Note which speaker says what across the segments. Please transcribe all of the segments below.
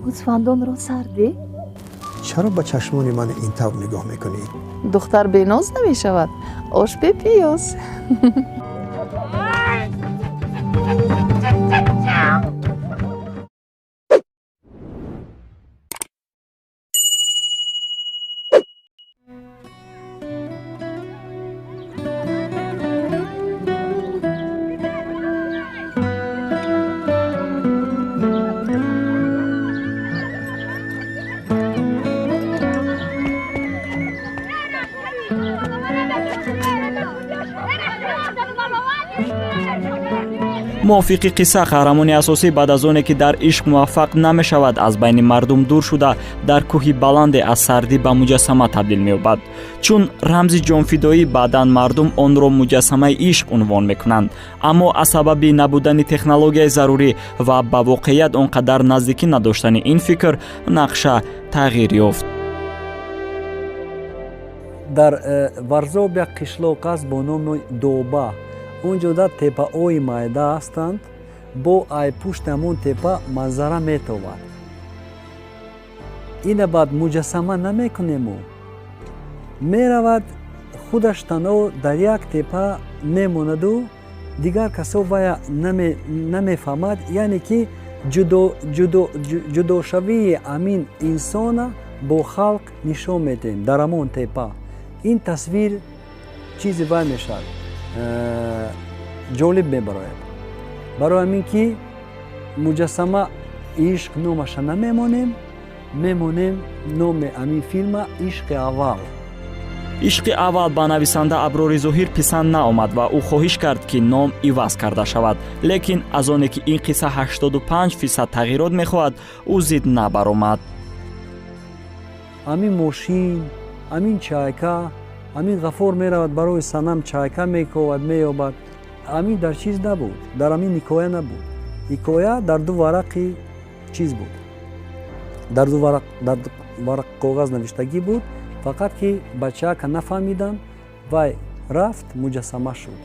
Speaker 1: Гӯсфандонро сарде?
Speaker 2: Чаро ба чашмони ман ин тавр нигоҳ мекунӣ?
Speaker 1: Духтар беноз намешавад, ош бепиёз.
Speaker 3: Мувофиқи қисса, қаҳрамони асосӣ баъд аз оне ки дар ишқ муваффақ намешавад, аз байни мардум дур шуда, дар кӯҳи баланде аз сардӣ ба муҷассама табдил меёбад. Чун рамзи ҷонфидоӣ, баъдан мардум онро муҷассамаи ишқ унвон мекунанд. Аммо аз сабаби набудани технологияи зарурӣ ва ба воқеият он қадар наздикӣ надоштани ин фикр, нақша тағйир ёфт.
Speaker 4: Дар Варзоб як қишлоқ аст бо номи Доба. Он ҷода теппаҳои майда ҳастанд, бо ай пушти ҳамон теппа манзара метовад. Ина баъд муҷассама намекунему, меравад, худаш танҳо дар як теппа мемонаду дигар касо вая намефаҳмад, яъне ки ҷудошавии ҳамин инсона бо халқ нишон медиҳем дар ҳамон теппа. Ин тасвир чизи вай мешавад, ҷолиб мебарояд. Барои ҳамин ки муҷассама ишқ номаша намемонем, мемонем номи ҳамин филма «Ишқи аввал».
Speaker 3: «Ишқи аввал» ба нависанда Аброри Зоҳир писанд наомад ва ӯ хоҳиш кард, ки ном иваз карда шавад. Лекин аз оне ки ин қисса 85% тағйирот мехоҳад, ӯ зид набаромад.
Speaker 4: Ҳамин мошин, ҳамин чайка, ҳамин Ғафор меравад, барои Санам чайка мековад, меёбад. Ҳамин дар чиз набуд, дар ҳамин ҳикоя набуд. Ҳикоя дар ду варақи чиз буд, дар ду варақ, дар варақ коғаз навиштагӣ буд. Фақат ки бачаака нафаҳмиданд, вай рафт, муҷассама шуд.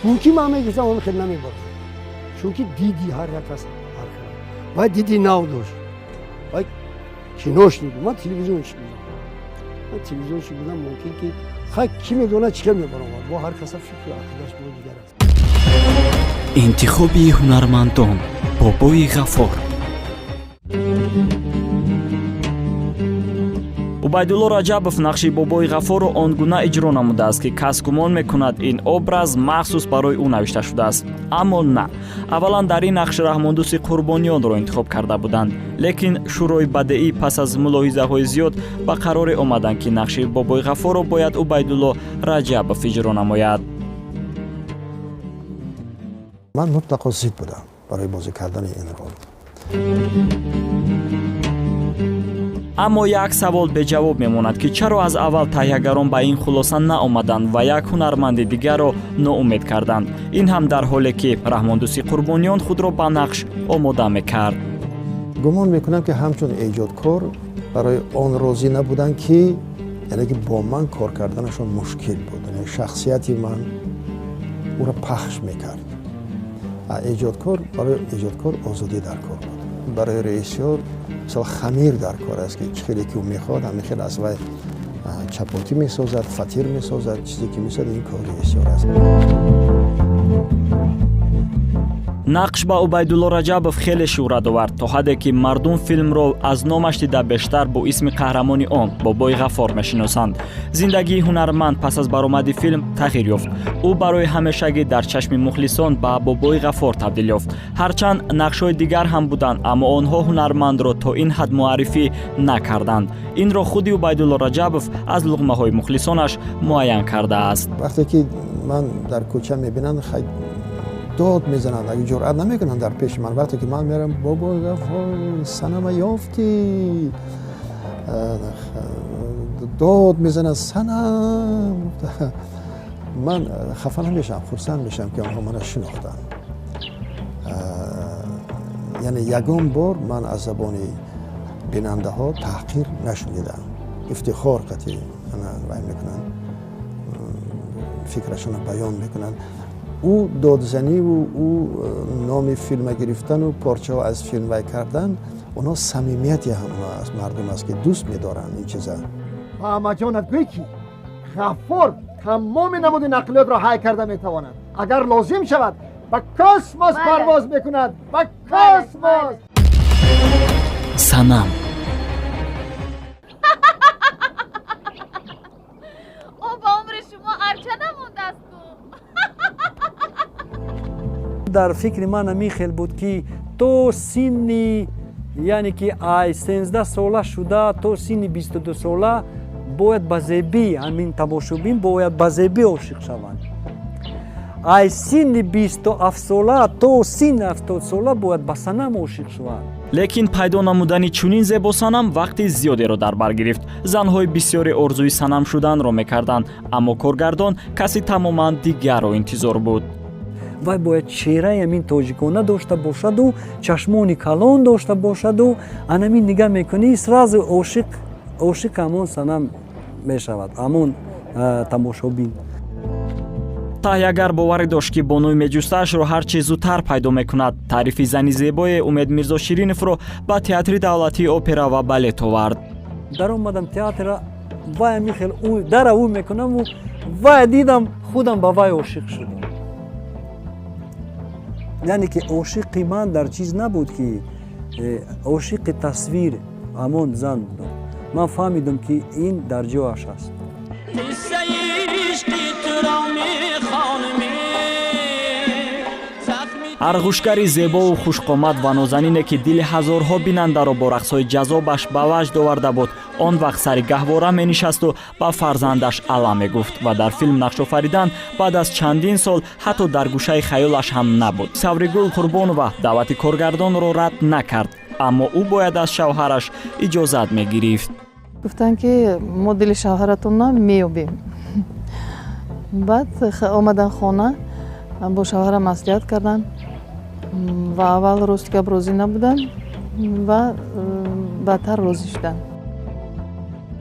Speaker 5: Мумкин ман мегуфтам, он хел намебарад, чунки диди ҳар як кас ҳар хел. Вай диди нав дошт, вай киношник, ман телевизиончи будам. Ман телевизиончи будам. Мумкин ки хай, ки медонад, чӣ хел мебаромад. Бо ҳар каса фикру ақидаш бо дигар аст.
Speaker 3: Интихоби ҳунармандон: «Бобои Ғафор». Убайдулло Раҷабов нақши Бобои Ғафорро он гуна иҷро намудааст, ки кас гумон мекунад, ин образ махсус барои ӯ навишта шудааст. Аммо на. Аввалан, дар ин нақш Раҳмондӯсти Қурбониёнро интихоб карда буданд, лекин Шӯрои бадеӣ пас аз мулоҳизаҳои зиёд ба қароре омаданд, ки нақши Бобои Ғафорро бояд Убайдулло Раҷабов иҷро намояд.
Speaker 2: Ман мутлақо зид будам барои бозӣ кардани ин рол.
Speaker 3: Аммо як савол беҷавоб мемонад, ки чаро аз аввал таҳиягарон ба ин хулоса наомаданд ва як ҳунарманди дигарро ноумед карданд, ин ҳам дар ҳоле ки Раҳмондӯсти Қурбониён худро ба нақш омода мекард.
Speaker 2: Гумон мекунам, ки ҳамчун эҷодкор барои он розӣ набуданд, ки яъне ки бо ман кор карданашон мушкил буд. Яъне шахсияти ман ӯро пахш мекард. Эҷодкор, барои эҷодкор озодӣ дар кор буд. Барои режиссёр мисол хамир дар кор аст, ки чӣ хеле ки ӯ мехоҳад, ҳамин хел аз вай чапотӣ месозад, фатир месозад, чизе ки месозад, ин кори режиссёр аст.
Speaker 3: Нақш ба Убайдулло Раҷабов хеле шӯҳрат овард, то ҳадде ки мардум филмро аз номаш дида бештар бо исми қаҳрамони он, Бобои Ғафор, мешиносанд. Зиндагии ҳунарманд пас аз баромади филм тағйир ёфт. Ӯ барои ҳамешагӣ дар чашми мухлисон ба Бобои Ғафор табдил ёфт. Ҳарчанд нақшҳои дигар ҳам буданд, аммо онҳо ҳунармандро то ин ҳад муаррифӣ накарданд. Инро худи Убайдулло Раҷабов аз луғмаҳои мухлисонаш муайян кардааст.
Speaker 2: Вақте ки ман дар кӯча мебинанд, дод мезананд, агар ҷуръат намекунанд дар пеши ман. Вақте ки ман мерам, «Бобои Ғафор, Санама ёфтӣ?» Дод мезананд: «Санам!» Ман хафа намешавам, хурсанд мешавам, ки онҳо мана шинохтанд. Яъне ягон бор ман аз забони бинандаҳо таҳқир нашунидам. Ифтихор қатъи вай мекунанд, фикрашонро баён мекунанд. Ӯ додзаниву ӯ номи филма гирифтану порчаҳо аз филм вай кардан. Онҳо самимияти ҳамоно аст, мардум аст, ки дӯст медоранд ин чиза.
Speaker 6: Аҳмадҷонат гӯй, ки Ғаффор тамоми намуди нақлиётро ҳай карда метавонад. Агар лозим шавад, ба космос парвоз мекунад, ба космос.
Speaker 3: Санам.
Speaker 1: О, ба умри шумо арча намондааст ку.
Speaker 4: Дар фикри ман ҳамин хел буд, ки то синни, яъне ки ай 13 сола шуда то синни 22 сола бояд ба зебӣ, ҳамин тамошобин бояд ба зебӣ ошиқ шаванд. Ай синни 27 сола то синни 70 сола бояд ба санам ошиқ шаванд.
Speaker 3: Лекин пайдо намудани чунин зебосанам вақти зиёдеро дар бар гирифт. Занҳои бисёре орзуи санам шуданро мекарданд, аммо коргардон каси тамоман дигарро интизор буд.
Speaker 4: Вай бояд чеҳраи ҳамин тоҷикона дошта бошаду чашмони калон дошта бошаду анамин нигаҳ мекунӣ, сразу ошиқ ҳамон санам мешавад, ҳамон тамошобин.
Speaker 3: Таҳиягар боварӣ дошт, ки бонуи меҷустаашро ҳар чӣ зудтар пайдо мекунад. Таърифи зани зебое Умед Мирзошириновро ба Театри давлатии опера ва балет овард.
Speaker 4: Даромадам театра, вай ҳамин хел дара ӯ мекунаму вай дидам, худам ба вай ошиқ шудам. Яъне ки ошиқи ман дар чиз набуд, ки ошиқи тасвир ҳамон зан будам. Ман фаҳмидам, ки ин дар ҷояш аст.
Speaker 7: Қиссаи ишқи туро мехонам.
Speaker 3: Арғушгари зебову хушқомат ва нозанине, ки дили ҳазорҳо бинандаро бо рақсҳои ҷаззобаш ба ваҷд оварда буд, он вақт сари гаҳвора менишасту ба фарзандаш ала мегуфт ва дар филм нақшофаридан баъд аз чандин сол ҳатто дар гӯшаи хаёлаш ҳам набуд. Савригул Қурбонова даъвати коргардонро рад накард, аммо ӯ бояд аз шавҳараш иҷозат мегирифт.
Speaker 1: Гуфтанд, ки мо дили шавҳаратонро меёбем. Баъд омадан хона, бо шавҳарам маслиҳат карданд ва аввал рости гап розӣ набуданд ва баъдтар розӣ шуданд.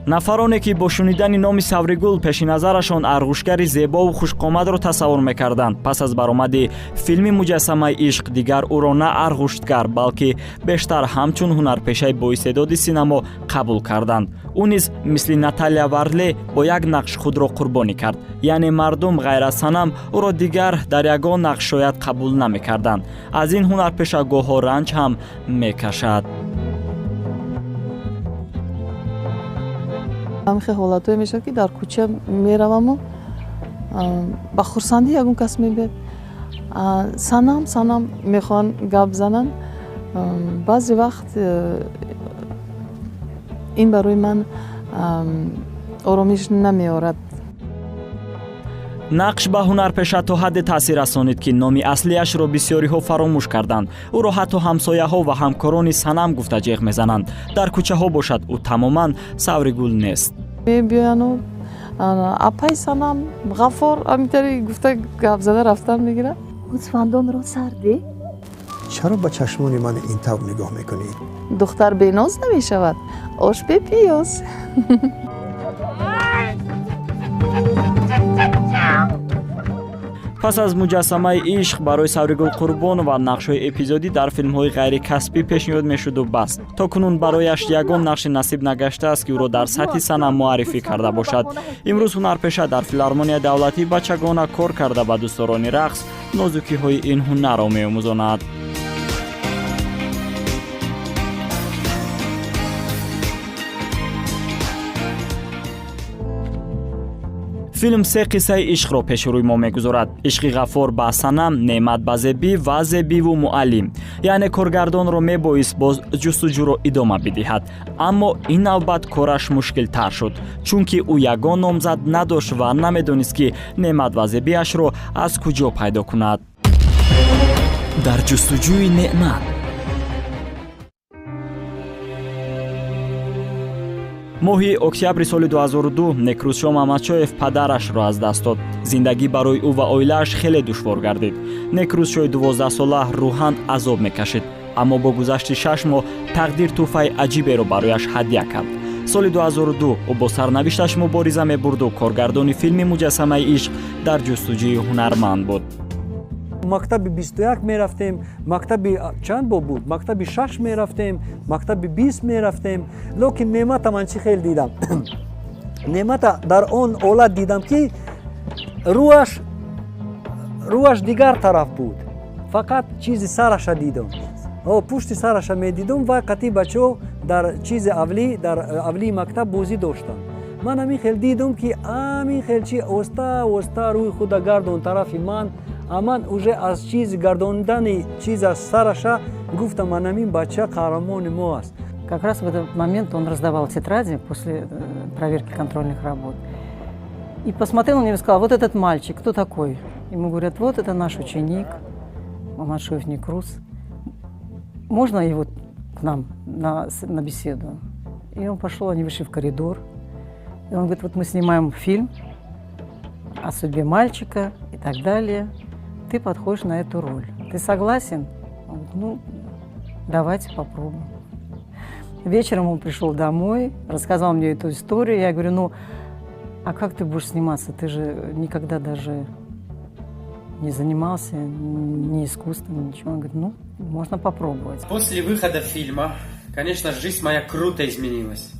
Speaker 3: Нафароне, ки бо шунидани номи Савригул пеши назарашон арғушгари зебову хушқоматро тасаввур мекарданд, пас аз баромади филми «Муҷассамаи ишқ» дигар ӯро на арғуштгар, балки бештар ҳамчун ҳунарпешаи боистеъдоди синамо қабул карданд. Ӯ низ мисли Наталия Варле бо як нақш худро қурбонӣ кард, яъне мардум ғайр аз санам ӯро дигар дар ягон нақш шояд қабул намекарданд. Аз ин ҳунарпеша гоҳҳо ранҷ ҳам мекашад.
Speaker 1: Ҳамхел ҳолатҳое мешавад, ки дар кӯча мераваму ба хурсандӣ ягон кас мебиёд, санам, санам, мехоҳанд гап зананд. Баъзе вақт ин барои ман оромиш намеорад.
Speaker 3: Нақш ба ҳунарпеша то ҳадде таъсир расонид, ки номи аслиашро бисёриҳо фаромӯш карданд. Ӯро ҳатто ҳамсояҳо ва ҳамкорони санам гуфта ҷеғ мезананд. Дар кӯчаҳо бошад, ӯ тамоман Савригул нест.
Speaker 1: Мебиёяну апай санам, Ғаффор, ҳаминтари гуфта гап зада рафтан мегирад.
Speaker 8: Гӯсфандонро сар де.
Speaker 2: Чаро ба чашмони ман ин тавр нигоҳ мекунӣ?
Speaker 1: Духтар беноз намешавад, ош бепиёз.
Speaker 3: Пас аз «Муҷассамаи ишқ» барои Савригул Қурбонова нақшҳои эпизодӣ дар филмҳои ғайрикасбӣ пешниҳод мешуду бас. То кунун барояш ягон нақши насиб нагаштааст, ки ӯро дар сатҳи санам муаррифӣ карда бошад. Имрӯз ҳунарпеша дар Филармонияи давлатии бачагона кор карда, ба дӯстдорони рақс нозукиҳои ин ҳунарро меомӯзонад. Филм се қиссаи ишқро пеши рӯи мо мегузорад: ишқи Ғаффор ба санам, Неъмат ба Зебӣ ва Зебиву муаллим. Яъне коргардонро мебоист боз ҷустуҷӯро идома бидиҳад, аммо ин навбат кораш мушкилтар шуд, чунки ӯ ягон номзад надошт ва намедонист, ки Неъмат ва Зебиашро аз куҷо пайдо кунад. Дар ҷустуҷӯи Неъмат. Моҳи октябри соли 2002 Некрӯзшо Мамадшоев падарашро аз даст дод. Зиндагӣ барои ӯ ва оилааш хеле душвор гардид. Некрӯзшои 12-сола рӯҳан азоб мекашид, аммо бо гузашти 6 моҳ тақдир тӯҳфаи аҷиберо барояш ҳадя кард. Соли 2002 ӯ бо сарнавишташ мубориза мебурду коргардони филми «Муҷассамаи ишқ» дар ҷустуҷӯи ҳунарманд буд.
Speaker 4: Мактаби 21 мерафтем, мактаби чанд боб буд, мактаби 6 мерафтем, мактаби 20 мерафтем. Лекин Неъмата ман чӣ хел дидам? Неъмата дар он ҳолат дидам, ки рӯаш дигар тараф буд, фақат чизи сараша дидам, пушти сараша медидам. Вай қатъи бачаҳо дар чизи авлӣ, дар авлии мактаб бозӣ доштанд. Ман ҳамин хел дидам, ки ҳамин хел чи оста оста рӯи худа гардон тарафи ман, а ман уже аз чизи гардондани чиз аз сараша гуфтам: ман ҳамин бача қаҳрамони мо аст.
Speaker 9: Как раз в этот момент он раздавал тетради после проверки контрольных работ. И посмотрел на него и сказал: «Вот этот мальчик, кто такой?» Ему говорят: «Вот это наш ученик, Мамадшоев Некруз. Можно его к нам на беседу?» И он пошел, они вышли в коридор. И он говорит: «Вот мы снимаем фильм о судьбе мальчика и так далее. Ты подходишь на эту роль. Ты согласен?» Он говорит: «Ну, давайте попробуем». Вечером он пришел домой, рассказал мне эту историю. Я говорю: «Ну, а как ты будешь сниматься? Ты же никогда даже не занимался ни искусством, ничего». Он говорит: «Ну, можно попробовать».
Speaker 10: После выхода фильма, конечно, жизнь моя круто изменилась.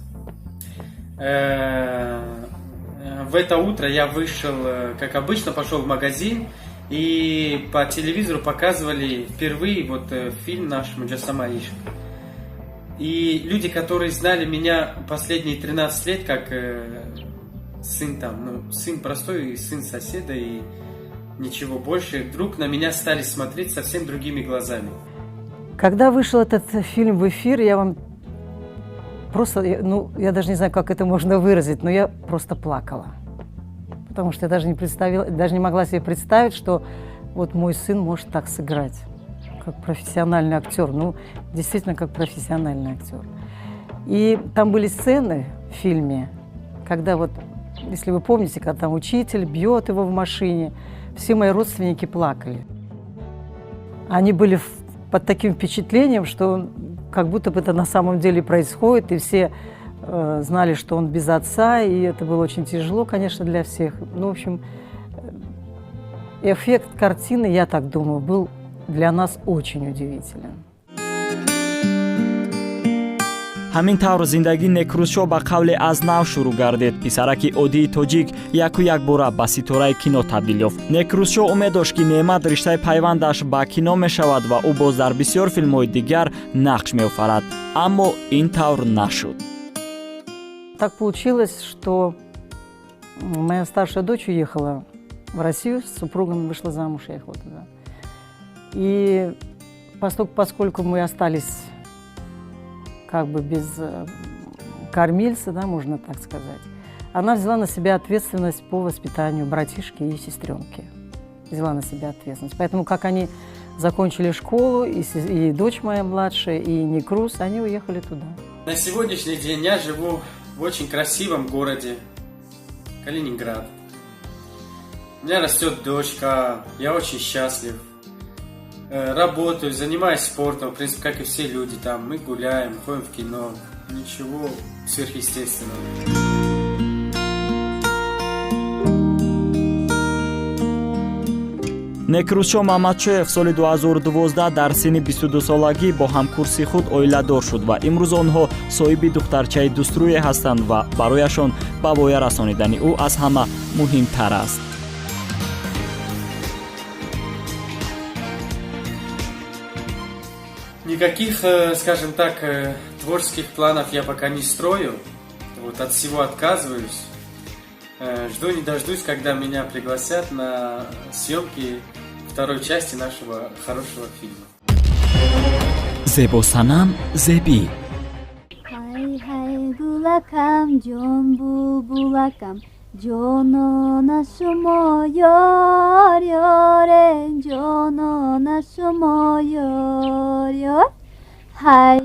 Speaker 10: В это утро я вышел, как обычно, пошел в магазин, и по телевизору показывали впервые вот фильм наш «Муҷассамаи ишқ». И люди, которые знали меня последние 13 лет, как сын там, ну, сын простой, сын соседа и ничего больше, вдруг на меня стали смотреть совсем другими глазами.
Speaker 9: Когда вышел этот фильм в эфир, я вам просто, ну, я даже не знаю, как это можно выразить, но я просто плакала. Потому что я даже не представила, даже не могла себе представить, что вот мой сын может так сыграть, как профессиональный актер. Ну, действительно, как профессиональный актер. И там были сцены в фильме, когда вот, если вы помните, когда там учитель бьет его в машине, все мои родственники плакали. Они были под таким впечатлением, что как будто бы это на самом деле происходит, и все знали, что он без отца, и это было очень тяжело, конечно, для всех. Ну, в общем, эффект картины, я так думаю, был для нас очень удивителен.
Speaker 3: Ҳамин тавр зиндагии Некрӯзшоҳ ба қавле аз нав шурӯъ гардид. Писараки оддии тоҷик яку якбора ба ситораи кино табдил ёфт. Некрӯзшоҳ умед дошт, ки Неъмат риштаи пайвандаш ба кино мешавад ва ӯ боз дар бисёр филмҳои дигар нақш меофарад, аммо ин тавр нашуд.
Speaker 9: Так получилось, что моя старшая дочь уехала в Россию с супругом, вышла замуж, ехала туда. И поскольку мы остались как бы без кормильца, да, можно так сказать, она взяла на себя ответственность по воспитанию братишки и сестренки. Взяла на себя ответственность. Поэтому, как они закончили школу, и дочь моя младшая, и Некруз, они уехали туда.
Speaker 10: На сегодняшний день я живу в очень красивом городе Калининград. У меня растет дочка, я очень счастлив. Работаю, занимаюсь спортом, в принципе, как и все люди там. Мы гуляем, ходим в кино. Ничего сверхъестественного.
Speaker 3: Некрӯзшоҳ Маҳмадшоев соли 2012 дар синни 22-солагӣ бо ҳамкурси худ оиладор шуд ва имрӯз онҳо соҳиби духтарчаи дӯстрӯе ҳастанд ва барояшон ба воя расонидани ӯ аз ҳама муҳимтар аст.
Speaker 10: Никаких, скажем так, творческих планов я пока не строю. Вот от всего отказываюсь. Жду не дождусь, когда меня пригласят на съемки второй части нашего хорошего фильма.
Speaker 3: Зебосанам Зебӣ.
Speaker 11: Ҳай, ҳай, гулакам, ҷон булбулакам, ҷонона, шумо ёр ёре, ҷонона, шумо ёр ёр.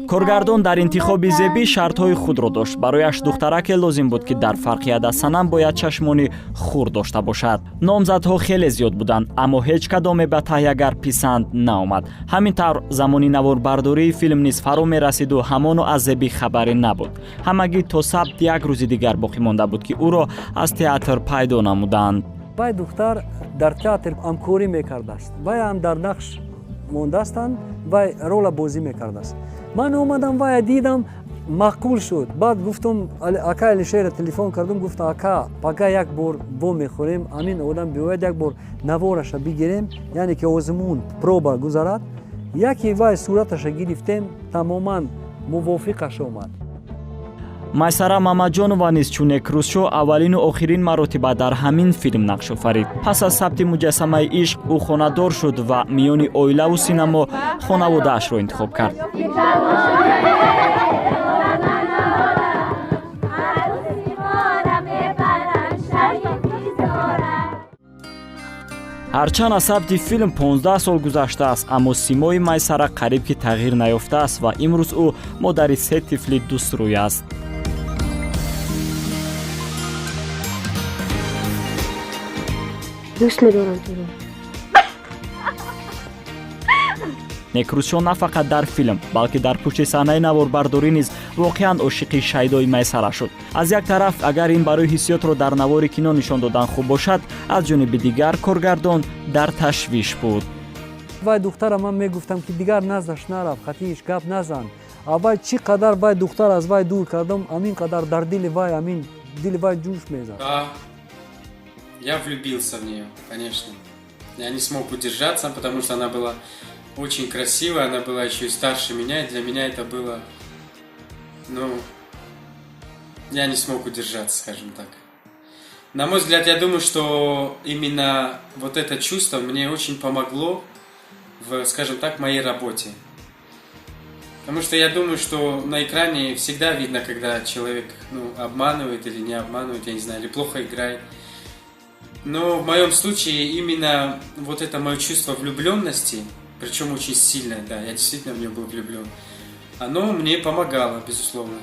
Speaker 3: Коргардон дар интихоби Зебӣ шартҳои худро дошт. Барояш духтараке лозим буд, ки дар фарқият аз Санам бояд чашмони хур дошта бошад. Номзадҳо хеле зиёд буданд, аммо ҳеҷ кадоме ба таҳиягар писанд наомад. Ҳамин тавр замони наворбардории филм низ фаро мерасиду ҳамоно аз Зебӣ хабаре набуд. Ҳамагӣ то сабт як рӯзи дигар боқӣ монда буд, ки ӯро аз театр пайдо намуданд.
Speaker 4: Вай духтар дар театр ҳамкорӣ мекардааст, вай ҳам дар нақш мондаастанд, вай рола бозӣ мекардааст. Ман омадам, вая дидам, маъқул шуд. Баъд гуфтум, ака Алишера телефон кардум, гуфтам, ака, пага як бор во мехӯрем, ҳамин одам биёяд, як бор навораша бигирем, яъне ки озмун проба гузарад. Яке вай сураташа гирифтем, тамоман мувофиқаш омад.
Speaker 3: Майсара Мамаҷонова низ чун Некрӯзшоҳ аввалину охирин маротиба дар ҳамин филм нақш офарид. Пас аз сабти Муҷассамаи ишқ ӯ хонадор шуд ва миёни оилаву синамо хонаводаашро интихоб кард. Ҳарчанд аз сабти филм 15 сол гузаштааст, аммо симои Майсара қариб ки тағйир наёфтааст ва имрӯз ӯ модари се тифли дӯстрӯй аст.
Speaker 12: Дӯст медорам туро.
Speaker 3: Некрӯзшоҳ на фақат дар филм, балки дар пушти саҳнаи наворбардорӣ низ воқеан ошиқи шайдои Майсара шуд. Аз як тараф, агар ин барои ҳиссиётро дар навори кино нишон додан хуб бошад, аз ҷониби дигар коргардон дар ташвиш буд.
Speaker 4: Вай духтара ман мегуфтам, ки дигар наздаш нарав, хатииш гап назан. А вай чӣ қадар вай духтар аз вай дур кардам, ҳамин қадар дар дили вай, ҳамин дили вай ҷӯш мезад.
Speaker 10: Я влюбился в нее, конечно. Я не смог удержаться, потому что она была очень красивая, она была еще и старше меня, и для меня это было, ну, я не смог удержаться, скажем так. На мой взгляд, я думаю, что именно вот это чувство мне очень помогло в, скажем так, моей работе. Потому что я думаю, что на экране всегда видно, когда человек, ну, обманывает или не обманывает, я не знаю, или плохо играет. Но в моем случае именно вот это мое чувство влюбленности, причем очень сильное, да, я действительно в нее был влюблен, оно мне помогало, безусловно.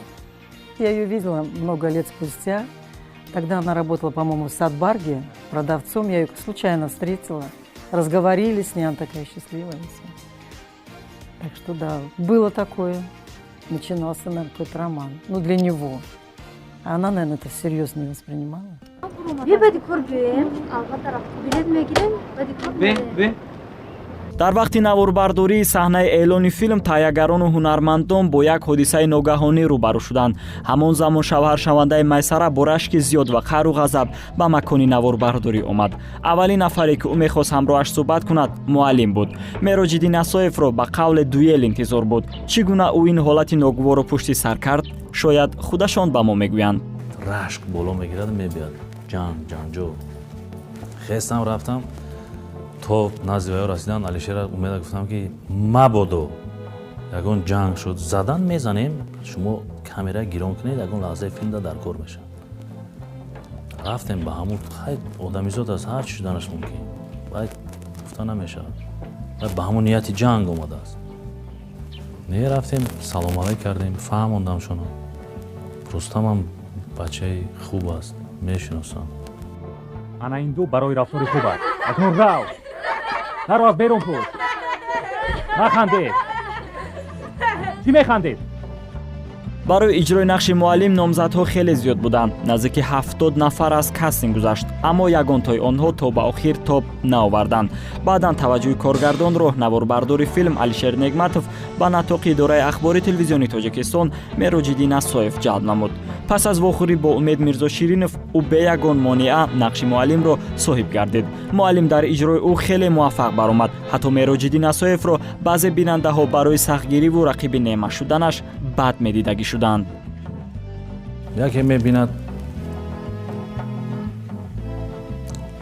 Speaker 9: Я ее видела много лет спустя. Тогда она работала, по-моему, в Садбарге продавцом. Я ее случайно встретила. Разговорили с ней, она такая счастливая. Так что да, было такое. Начинался, наверное, какой-то роман. Ну, для него. А она, наверное, это всерьез не воспринимала.
Speaker 3: Дар вақти наворбардории саҳнаи эълони филм таҳиягарону ҳунармандон бо як ҳодисаи ногаҳонӣ рӯбарӯ шуданд. Ҳамон замон шавҳаршавандаи Майсара бо рашки зиёд ва қаҳру ғазаб ба макони наворбардорӣ омад. Аввалин нафаре, ки ӯ мехост ҳамроҳаш суҳбат кунад, муаллим буд. Мероҷиддин Асоевро ба қавле дуэл интизор буд. Чӣ гуна ӯ ин ҳолати ногуворро пушти сар кард, шояд худашон ба мо мегӯянд.
Speaker 13: Рашк боло мегирад, мебиёд ҷанг, ҷанҷол. Хестам, рафтам то назди ваё расидан. Алишера Умеда гуфтам, ки мабодо ягон ҷанг шуд, задан мезанем, шумо камера гирон кунед, ягон лаҳзаи филмда дар кор мешавад. Рафтем ба ҳамун, хай, одамизод аст, ҳар чӣ шуданаш мумкин, вай гуфта намешавад, вай ба ҳамун нияти ҷанг омадааст. Не, рафтем, салом алайк кардем, фаҳмондамшона. Рустамам бачаи хуб аст, мешиносам.
Speaker 14: Ана ин ду барои рафтори хуб аст. Акнун рав, наро аз берун пӯш. Нахандед, чӣ механдед?
Speaker 3: Барои иҷрои нақши муаллим номзадҳо хеле зиёд буданд. Наздики 70 нафар аз кастинг гузашт, аммо ягонтои онҳо то ба охир тоб наоварданд. Баъдан таваҷҷӯҳи коргардонро наворбардори филм Алишер Негматов ба натоқи идораи ахбори телевизиони Тоҷикистон Мероҷиддин Асоев ҷалб намуд. Пас аз вохӯрӣ бо Умед Мирзоширинов ӯ бе ягон монеа нақши муаллимро соҳиб гардид. Муаллим дар иҷрои ӯ хеле муваффақ баромад. Ҳатто Мероҷиддин Асоевро баъзе бинандаҳо барои сахтгириву рақиби неъма шуданаш бад медидагӣ шуданд.
Speaker 13: Яке мебинад,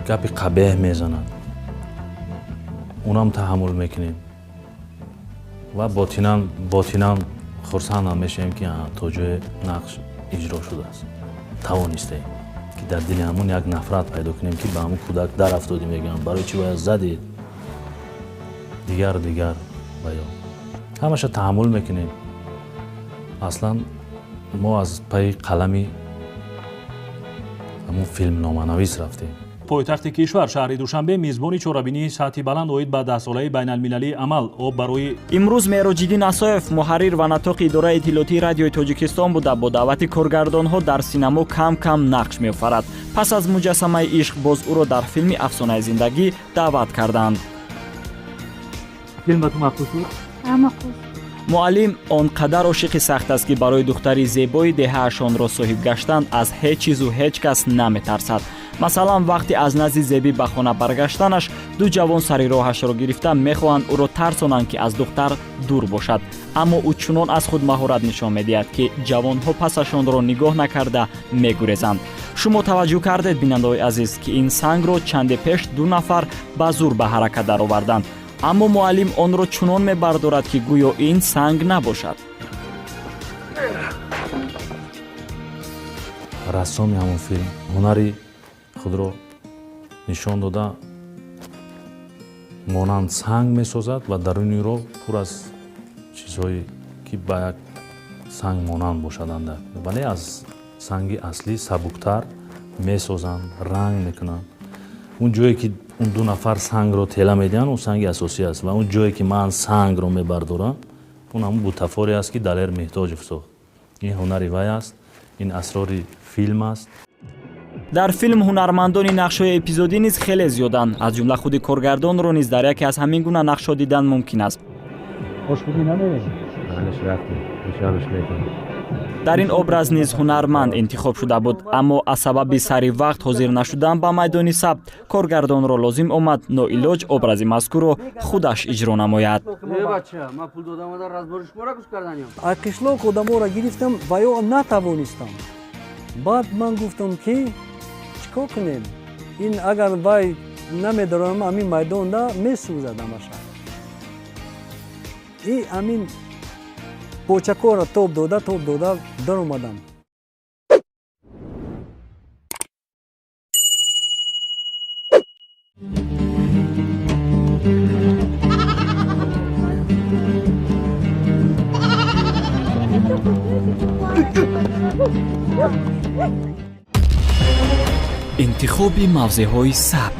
Speaker 13: гапи қабеҳ мезанад, унам таҳаммул мекунем ва ботинан хурсандам мешавем, ки то ҷое нақш иҷро шудааст. Тавонистаем, ки дар дили ҳамун як нафрат пайдо кунем, ки ба ҳамун кӯдак дарафтодӣ, мегӯям, барои чӣ бояд задед, дигар дигар ва ё ҳамаша таҳаммул мекунем. Аслан мо аз пайи қалами ҳамун филмноманавис рафтем.
Speaker 14: Пойтахти кишвар шаҳри Душанбе мизбони чорабинии сатҳи баланд оид ба даҳсолаи байналмилалии амал об барои
Speaker 3: Имрӯз Мероҷиддин Асоев, муҳаррир ва нотоқи идораи иттилоотии Радиои Тоҷикистон буда, бо даъвати коргардонҳо дар синамо кам-кам нақш меофарад. Пас аз «Муҷассамаи ишқ» боз ӯро дар филми «Афсонаи зиндагӣ» даъват карданд.
Speaker 14: Филм ба ту маъқул шуд?
Speaker 11: Маъқул.
Speaker 3: Муаллим он қадар ошиқи сахт аст, ки барои духтари зебои деҳаашонро соҳиб гаштан аз ҳеҷ чизу ҳеҷ кас наметарсад. Масалан, вақте аз назди Зебӣ ба хона баргаштанаш, ду ҷавон сари роҳашро гирифта мехоҳанд ӯро тарсонанд, ки аз духтар дур бошад, аммо ӯ чунон аз худ маҳорат нишон медиҳад, ки ҷавонҳо пасашонро нигоҳ накарда мегурезанд. Шумо таваҷҷӯҳ кардед, бинандаҳои азиз, ки ин сангро чанде пеш ду нафар ба зур ба ҳаракат дароварданд, аммо муаллим онро чунон мебардорад, ки гӯё ин санг набошад.
Speaker 13: Рассоми ҳамон филм ҳунари худро нишон дода, монанд санг месозад ва даруниро пур аз чизҳое, ки ба як санг монанд бошаданд, вале аз санги аслӣ сабуктар месозанд, ранг мекунанд. Он ҷое, ки он ду нафар сангро тела медиҳанд, он санги асосӣ аст, ва он ҷое, ки ман сангро мебардорам, он ҳамон бутафоре аст, ки Далер Меҳтоҷев сохт. Ин ҳунари вай аст, ин асрори филм аст.
Speaker 3: Дар филм ҳунармандони нақшҳои эпизодӣ низ хеле зиёданд. Аз ҷумла худи коргардонро низ дар яке аз ҳамин гуна нақшҳо дидан мумкин аст. Дар ин образ низ ҳунарманд интихоб шуда буд, аммо аз сабаби сари вақт ҳозир нашудан ба майдони сабт коргардонро лозим омад ноилоҷ образи мазкурро худаш иҷро намояд.
Speaker 4: Қишлоқ одаморо гирифтам ва ё натавонистам. Баъд ман гуфтам, ки чӣ кор кунем, ин агар вай намедорам, ҳамин майдонда месӯзад ҳамаша. И ҳамин почакҳоро тоб дода, тоб дода даромадам.
Speaker 3: Интихоби мавзеъҳои сабт.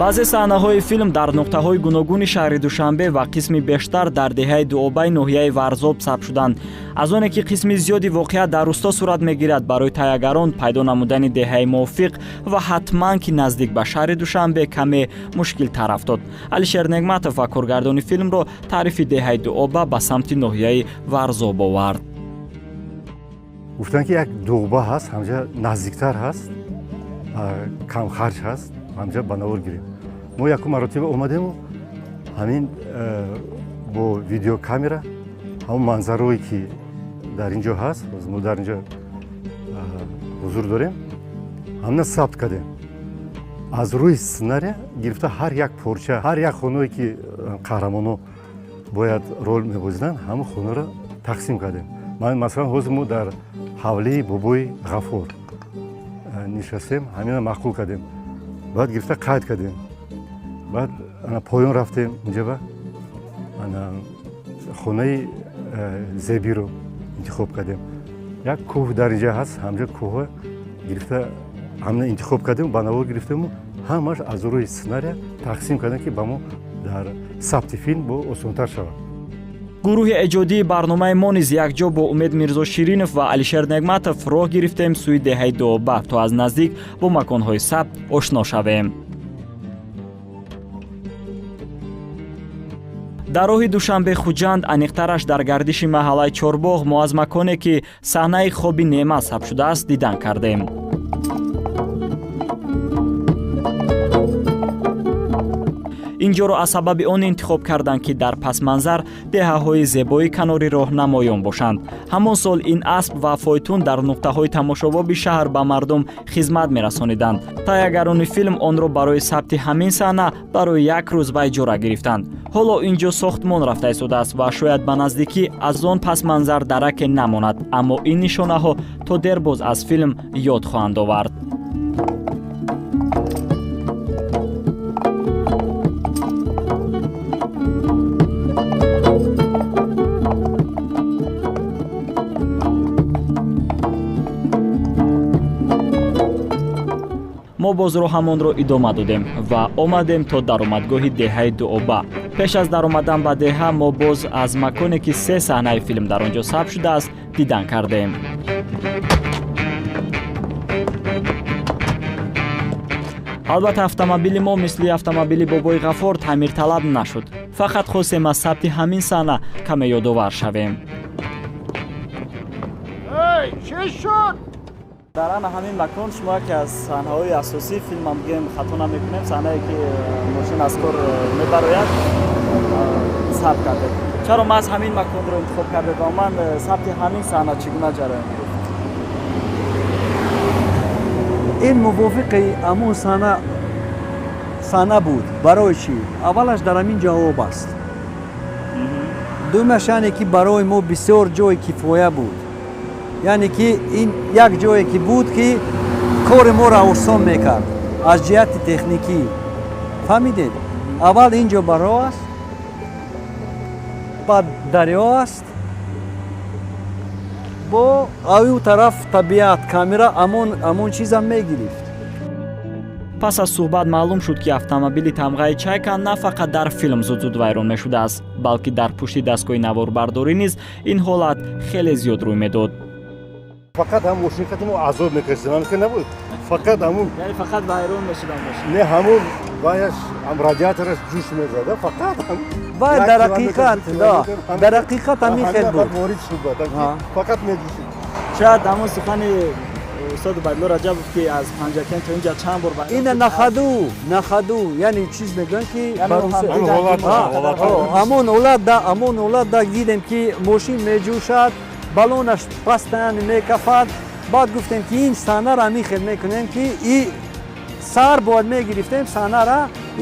Speaker 3: Баъзе саҳнаҳои филм дар нуқтаҳои гуногуни шаҳри Душанбе ва қисми бештар дар деҳаи Дуобаи ноҳияи Варзоб сабт шуданд. Аз оне ки қисми зиёди воқеа дар рӯсто сурат мегирад, барои таҳиягарон пайдо намудани деҳаи мувофиқ ва ҳатман ки наздик ба шаҳри Душанбе каме мушкилтар афтод. Алишер Негматов ва коргардони филмро таърифи деҳаи Дуоба ба самти ноҳияи Варзоб овард.
Speaker 12: Гуфтанд, ки як дуғба ҳаст, ҳамҷа наздиктар ҳаст, камхарҷ ҳаст, ҳамҷа ба навор гирем. Мо якум маротиба омадему ҳамин бо видеокамера ҳамон манзарое, ки дар ин ҷо ҳаст, мо дар ин ҷо ҳузур дорем, ҳамина сабт кардем. Аз рӯи сценария гирифта ҳар як порча, ҳар як хоное, ки қаҳрамоно бояд рол мебозиданд, ҳамон хонаро тақсим кардем. Масалан, ҳозир мо дар ҳавлии бобои Ғафур нишастем, ҳамина маъқул кардем, баъд гирифта қайд кардем. Баъд поён рафтем, инҷаба хонаи Зебиро интихоб кардем. Як кӯҳ дар инҷа ҳаст, ҳамҷа кӯҳҳо гирифта ҳамина интихоб кардем, ба навор гирифтему ҳамаш аз рӯи сценария тақсим кардем, ки ба мо дар сабти филм бо осонтар шавад.
Speaker 3: Гурӯҳи эҷодии барномаи мо низ якҷо бо Умед Мирзоширинов ва Алишер Негматов роҳ гирифтем сӯи деҳаи Дуоба, то аз наздик бо маконҳои сабт ошно шавем. Дар роҳи Душанбе Хуҷанд, аниқтараш дар гардиши маҳаллаи Чорбоғ, мо аз маконе, ки саҳнаи хоби Неъмат сабт шудааст, дидан кардем. Ин ҷоро аз сабаби он интихоб карданд, ки дар пасманзар деҳаҳои зебои канори роҳ намоён бошанд. Ҳамон сол ин асп ва фойтун дар нуқтаҳои тамошобоби шаҳр ба мардум хизмат мерасониданд. Таҳиягарони филм онро барои сабти ҳамин саҳна барои як рӯз ба иҷора гирифтанд. Ҳоло ин ҷо сохтмон рафта истодааст ва шояд ба наздикӣ аз он пасманзар дараке намонад, аммо ин нишонаҳо то дербоз аз филм ёд хоҳанд овард. Боз роҳамонро идома додем ва омадем то даромадгоҳи деҳаи Дуоба. Пеш аз даромадан ба деҳа мо боз аз маконе, ки се саҳнаи филм дар он ҷо сабт шудааст, дидан кардем. Албатта, автомобили мо мисли автомобили Бобои Ғаффор таъмирталаб нашуд. Фақат хостем аз сабти ҳамин саҳна каме ёдовар шавем.
Speaker 6: Чӣ шуд?
Speaker 3: Дар ана ҳамин макон шумо яке аз саҳнаҳои асосии филмам, бигем, хато намекунем, саҳнае ки мошин аз кор мебарояд, сабт кардед. Чаро маҳз ҳамин маконро интихоб кардед ва умуман сабти ҳамин саҳна чӣ гуна ҷараён гирифт?
Speaker 4: Ин мувофиқи ҳамун саҳна буд. Барои чӣ? Аввалаш, дар ҳамин ҷо об аст. Дуюмаш, яъне ки барои мо бисёр ҷои кифоя буд, яъне ки ин як ҷое ки буд, ки кори моро осон мекард аз ҷиҳати техникӣ. Фаҳмидед? Аввал ин ҷо баро аст, баъд дарё аст, бо аю тараф табиат, камера ҳамон чизам мегирифт.
Speaker 3: Пас аз суҳбат маълум шуд, ки автомобили тамғаи Чайка на фақат дар филм зуд-зуд вайрон мешудааст, балки дар пушти дастгоҳи наворбардорӣ низ ин ҳолат хеле зиёд рӯй медод.
Speaker 12: Фақат ҳам мошин қати мо азоб мекашидем, ҳам ки набуд, фақат ҳамун.
Speaker 3: Яъне фақат вайрон мешудам мошин?
Speaker 12: Не, ҳамун ваяш, ҳам радиатораш ҷӯш мезада, фақат.
Speaker 4: Вай дар ҳақиқат, дар ҳақиқат ҳамин хел буд.
Speaker 12: Ворид шуд, фақат меҷӯшид.
Speaker 3: Шояд ҳамон сухани устод Убайдулло Раҷабов, ки аз Панҷакент то инҷа чанд бор
Speaker 4: ина на ходу, на ходу, яъне чиз мегӯянд, ки ҳамон ҳолат, ҳамон ҳолат да дидем, ки мошин меҷӯшад, баллонаш постоянно мекафад. Баъд гуфтем, ки ин саҳнаро ҳамин хел мекунем, ки и сар бояд мегирифтем саҳнара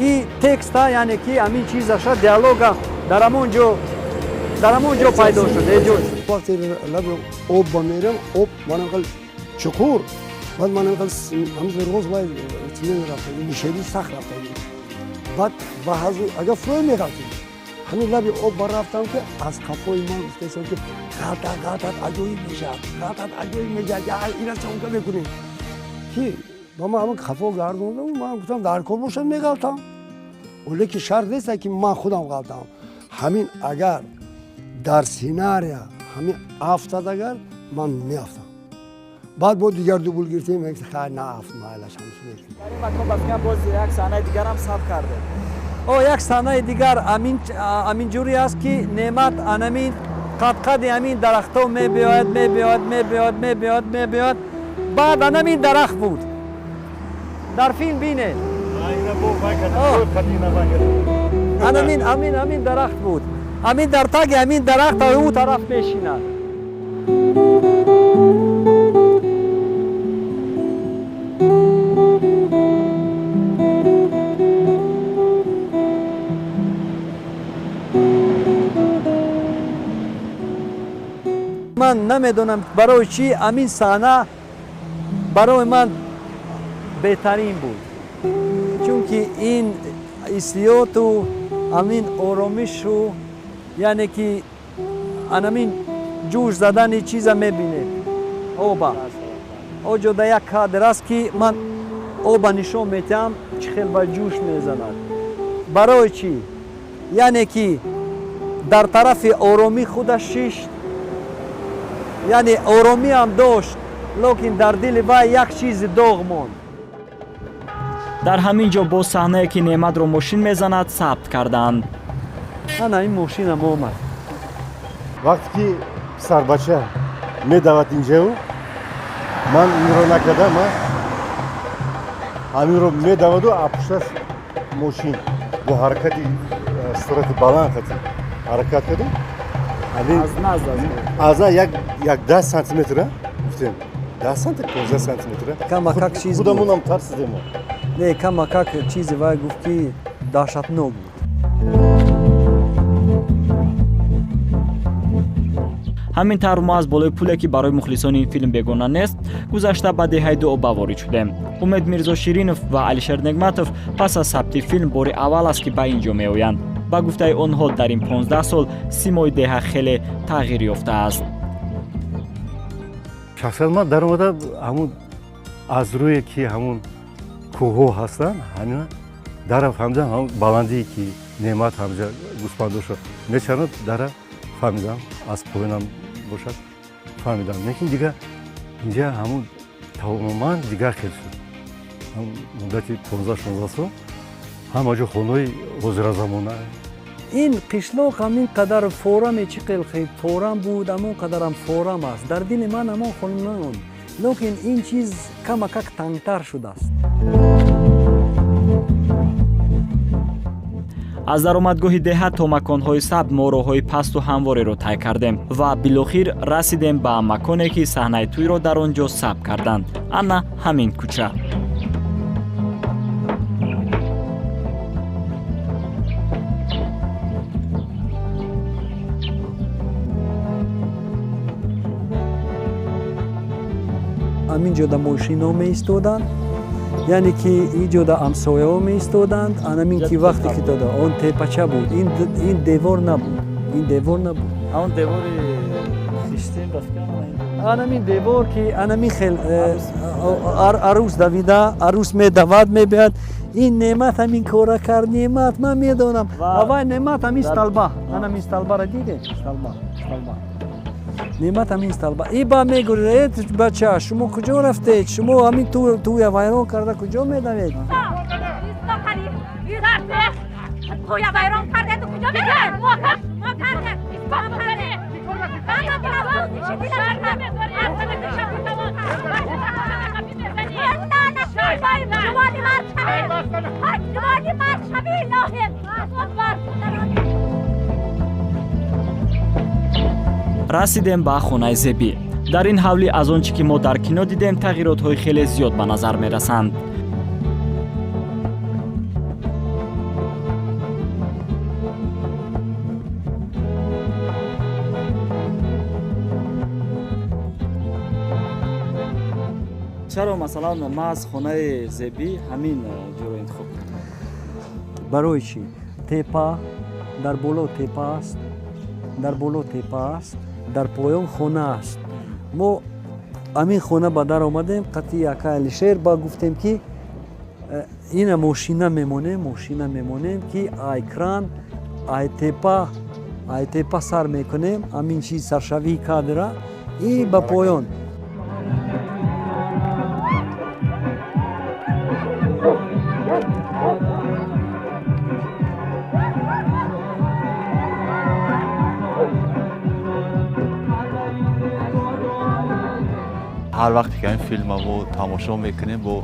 Speaker 4: и текста, яъне ки ҳамин чизаша, диалога дар ҳамон ҷо пайдо шуд, эҷод шуд.
Speaker 5: Вақте лаби об ба мерам, об манақал чуқур, баъд манақал ҳамин роз вай рафта, нишеби сахт рафта, баъд ба агар фурӯ меғалтем. Ҳамин лаби об ба рафтам, ки аз қафои ман гуфтаистам, ки ғалтад, ғалтад, аҷоиб мешавад, ғалтад, аҷоиб мешавад, ина съёмка мекунем, ки ба ман ҳамин қафо гардондам. Ман гуфтам, дар кор бошад, меғалтам, лекин шарт нест, ки ман худам ғалтам. Ҳамин агар дар сценария ҳамин афтад, агар ман меафтам. Баъд бо дигар дубл гирифтем, хай, наафт, майлаш.
Speaker 3: Ҳамин боз як саҳнаи дигарам сабт кардем.
Speaker 4: О, як саҳнаи дигар ҳаминҷурӣ аст, ки Неъмат анамин қадқади ҳамин дарахтҳо мебиёяд, мебиёяд, мебиёяд, мебиёяд, мебиёяд. Баъд анамин дарахт буд, дар филм бинед, анамин ҳамин дарахт буд, ҳамин дар таги ҳамин дарахт ӯ тараф мешинад. Ман намедонам барои чӣ ҳамин саҳна барои ман беҳтарин буд, чунки ин ҳиссиёту ҳамин оромишу, яъне ки анамин ҷӯш задани чиза мебинед, оба оҷода як кадр аст, ки ман оба нишон метиҳам, чӣ хел ба ҷӯш мезанад. Барои чӣ? Яъне ки дар тарафи оромӣ худаш шишт, яъне оромиам дошт, лекин дар дили вай як чизи доғ монд.
Speaker 3: Дар ҳамин ҷо боз саҳнае, ки Неъматро мошин мезанад, сабт карданд.
Speaker 4: Ана ин мошинам омад.
Speaker 12: Вақте ки писарбача медавад инҷаву ман инро накардам, ҳаминро медаваду апушташ мошин бо ҳаракати суръати баланд қати ҳаракат кардем. Аз як 10 сантиметр гуфтем, 10 сантиметр, 15 сантиметр.
Speaker 4: Камакак чиз.
Speaker 12: Худамонам тарсидем.
Speaker 4: Не, камакак чизи вай гуфт, ки даҳшатнок буд.
Speaker 3: Ҳамин тавр мо аз болои пуле, ки барои мухлисони ин филм бегона нест, гузашта ба деҳаи Дуоба ворид шудем. Умед Мирзоширинов ва Алишер Негматов пас аз сабти филм бори аввал аст, ки ба ин ҷо меоянд. Ба гуфтаи онҳо, дар ин 15 сол симои деҳа хеле тағйир ёфтааст.
Speaker 12: Шахсан ман даромада, ҳамун аз рӯе ки ҳамун Кӯҳҳо ҳастанд, ҳамина дара фаҳмидам, ҳам баландие ки Неъмат ҳамҷа гӯспандошо мечаронад, дара фаҳмидам, аз поёнам бошад фаҳмидам. Лекин дигар инҷа ҳамун тамоман дигар хел шуд. Муддати 15-16 сол ҳама ҷо хонаҳои ҳозиразамона.
Speaker 4: Ин қишлоқ ҳамин қадар фораме, чӣ қел форам буд, ҳамон қадарам форам аст. Дар дили ман ҳамон хонамон, лекин ин чиз камакак тангтар шудааст.
Speaker 3: Аз даромадгоҳи деҳа то маконҳои сабт мо роҳҳои пасту ҳамвореро тай кардем ва билохир расидем ба маконе, ки саҳнаи тӯйро дар он ҷо сабт карданд. Ана ҳамин кӯча.
Speaker 4: Ҳамин ҷода мошино меистоданд, яъне ки ин ҷода ҳамсояҳо меистоданд. Анамин ки вақте ки дода он тепача буд, ин девор набуд, ин девор набуд.
Speaker 13: Он девори хиштин рафтан,
Speaker 4: анамин девор ки анамин хел арӯс давида, арӯс медавад, мебиёд. Ин Неъмат ҳамин кора кард. Неъмат, ман медонам. Аввай Неъмат ҳамин столба, анамин столбаро дидем, столба, столба. Неъмат ҳамин столба. И ба мегӯяд: э бача, шумо куҷо рафтед? Шумо ҳамин тӯя вайрон карда куҷо медавед?
Speaker 15: Тӯя вайрон кардед, куҷо медавед? Мо кардем,
Speaker 3: Расидем ба хонаи Зебӣ. Дар ин ҳавлӣ аз он чӣ ки мо дар кино дидем, тағйиротҳои хеле зиёд ба назар мерасанд. Чаро, масалан, маҳз хонаи Зебӣ ҳамин ҷоро интихоб кардам?
Speaker 4: Барои чӣ? Тепа, дар боло тепа аст, дар боло тепа аст, дар поён хона аст. Мо ҳамин хона ба дар омадем, қатъи акай Алишер ба гуфтем, ки ина мошина мемонем, мошина мемонем, ки ай кран, ай тепа, ай тепа сар мекунем, ҳамин чиз саршавии кадра и ба поён.
Speaker 16: Ҳар вақте ки ҳамин филма мо тамошо мекунем, бо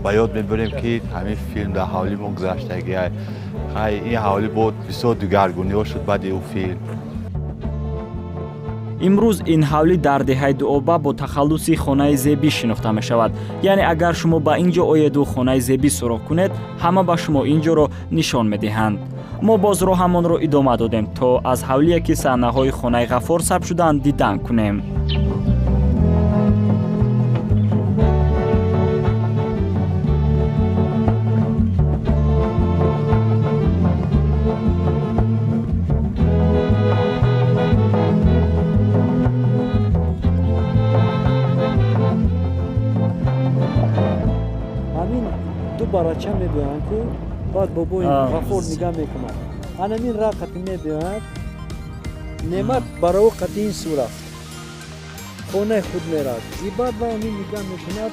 Speaker 16: ба ёд мебарем, ки ҳамин филм дар ҳавли мо гузаштагиай. Ҳай, ин ҳавли бо бисёр дигаргуниҳо шуд баъди ӯ филм.
Speaker 3: Имрӯз ин ҳавлӣ дар деҳаи Дуоба бо тахаллуси хонаи Зебӣ шинохта мешавад. Яъне агар шумо ба ин ҷо оеду хонаи Зебӣ суроғ кунед, ҳама ба шумо ин ҷоро нишон медиҳанд. Мо боз роҳамонро идома додем, то аз ҳавлие, ки саҳнаҳои хонаи Ғаффор сабт шудаанд, дидан кунем.
Speaker 4: Ду барача мебиёянд ку, баъд бобои Ғаффор нигаҳ мекунад. Анамин ра қати мебиёяд, Неъмат барои қати ин су рафт, хонаи худ мерад. И баъд вай ҳамин нигаҳ мекунад,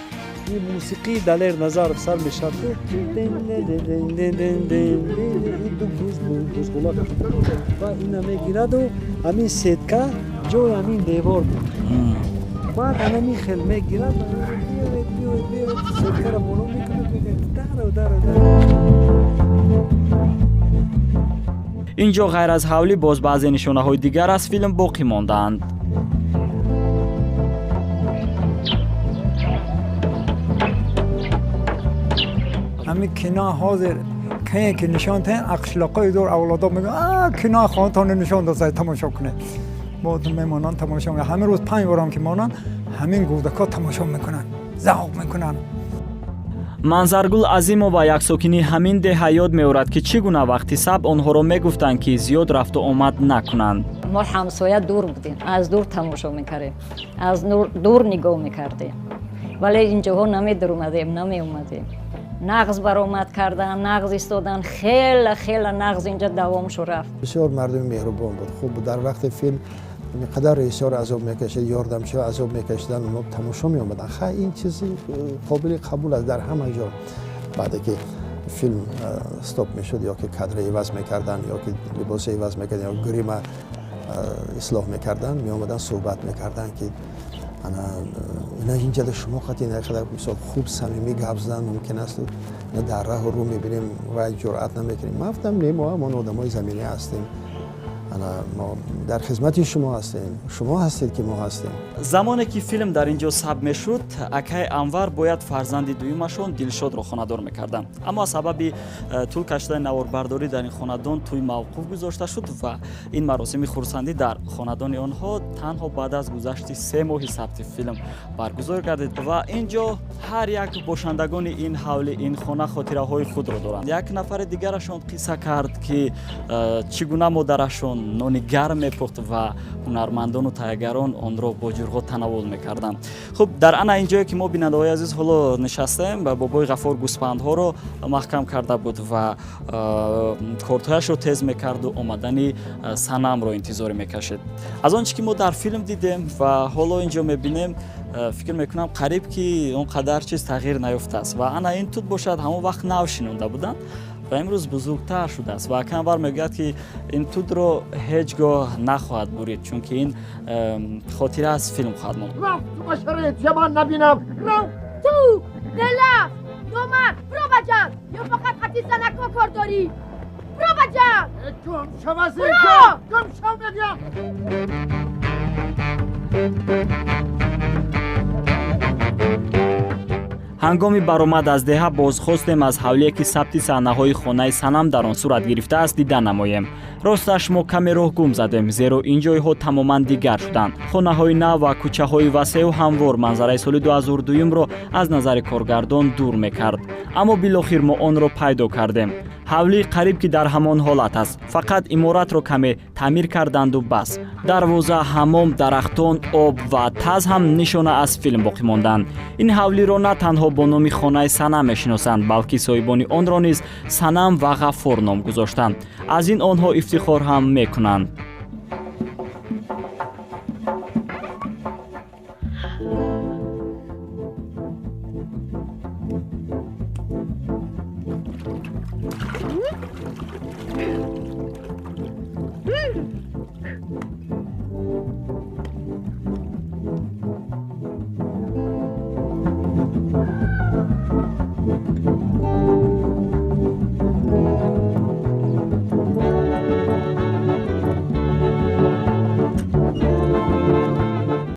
Speaker 4: ин мусиқии Далер Назаров сар мешавад ку, ин ду бузғулак ва ина мегираду ҳамин сетка ҷои ҳамин девор буд. Баъд анамин хел мегирад, биёед, биёед, биёед, сеткаро боло мекунад, мегӯяд даро, даро, даро.
Speaker 3: Ин ҷо ғайр аз ҳавлӣ боз баъзе нишонаҳои дигар аз филм боқӣ мондаанд.
Speaker 17: Ҳамин кино ҳозир кае ки нишон таҳен, қишлоқҳои дур авлодо мегӯянд: кинои хонатонро нишон дозай, тамошо кунед. Мо мемонанд, тамошо мекунанд. Ҳамин рӯз 5 борам ки монанд, ҳамин гӯдакҳо тамошо мекунанд, завқ мекунанд.
Speaker 3: Манзаргул Азимова, як сокини ҳамин деҳа, ёд меорад, ки чӣ гуна вақти сабт онҳоро мегуфтанд, ки зиёд рафту омад накунанд.
Speaker 18: Мо ҳамсоя дур будем, аз дур тамошо мекардем, аз дур нигоҳ мекардем, вале инҷоҳо намедуромадем, намеомадем. Нағз баромад кардан, нағз истодан, хеле хеле нағз инҷа давом шу рафт.
Speaker 2: Бисёр мардуми меҳрубон буд, хуб буд. Дар вақти филм қадар режиссёр азоб мекашид, ёрдамчиҳо азоб мекашиданд, онҳо тамошо меомаданд. Хай, ин чизи қобили қабул аст дар ҳама ҷо. Баъде ки филм стоп мешуд, ё ки кадра иваз мекарданд, ё ки либоса иваз мекарданд, ё грима ислоҳ мекарданд, меомаданд, суҳбат мекарданд, ки ана ина инҷада шумо қати ина қадар мисол хуб самимӣ гап задан мумкин аст, ина дар раҳу рӯ мебинем ва ҷуръат намекунем. Ман гуфтам, не, мо ҳамон одамои заминӣ ҳастем, ана мо дар хизмати шумо ҳастем, шумо ҳастед ки мо ҳастем.
Speaker 3: Замоне ки филм дар ин ҷо сабт мешуд, акаи Анвар бояд фарзанди дуюмашон Дилшодро хонадор мекарданд, аммо аз сабаби тӯл кашидани наворбардорӣ дар ин хонадон тӯй мавқуф гузошта шуд ва ин маросими хурсандӣ дар хонадони онҳо танҳо баъд аз гузашти 3 моҳи сабти филм баргузор гардид. Ва ин ҷо ҳар як бошандагони ин ҳавли, ин хона хотираҳои худро доранд. Як нафари дигарашон қисса кард, ки чӣ гуна модарашон нони гарм мепухт ва ҳунармандону таҳиягарон онро бо ҷурғот танаввул мекарданд. Хуб, дар ана ин ҷое ки мо, бинандаҳои азиз, ҳоло нишастаем, ба бобои Ғафор гӯспандҳоро маҳкам карда буд ва кортҳояшро тез мекарду омадани Санамро интизорӣ мекашид. Аз он чӣ ки мо дар филм дидем ва ҳоло ин ҷо мебинем, фикр мекунам, қариб ки он қадар чиз тағйир наёфтааст. Ва ана ин тут бошад, ҳамон вақт нав шинонда буданд ва имрӯз бузургтар шудааст. Ва ака Анвар мегӯяд, ки ин тутро ҳеҷ гоҳ нахоҳад бурид, чунки ин хотира аз филм хоҳад монд.
Speaker 6: Рафт ба шароит ҷавон набинам, рав.
Speaker 15: Ту делаф номард, биро ба ҷанг ё фақат хати занако кор дорӣ? Биро ба ҷанг!
Speaker 6: Гум шав аз инҷо, гум шав мегӯям!
Speaker 3: Ҳангоми баромад аз деҳа бозхостем аз ҳавлие, ки сабти саҳнаҳои хонаи Санам дар он сурат гирифтааст, дида намоем. Росташ, мо каме роҳ гум задем, зеро ин ҷойҳо тамоман дигар шуданд. Хонаҳои нав ва кӯчаҳои васеъу ҳамвор манзараи соли 2002-ро аз назари коргардон дур мекард. Аммо билохир мо онро пайдо кардем. Ҳавлӣ қариб ки дар ҳамон ҳолат аст, фақат иморатро каме таъмир карданду бас. Дарвоза, ҳаммом, дарахтон, об ва таз ҳам нишона аз филм боқӣ монданд. Ин ҳавлиро на танҳо бо номи хонаи Санам мешиносанд, балки соҳибони онро низ Санам ва Ғаффор ном гузоштанд. Аз ин онҳо ифтихор ҳам мекунанд.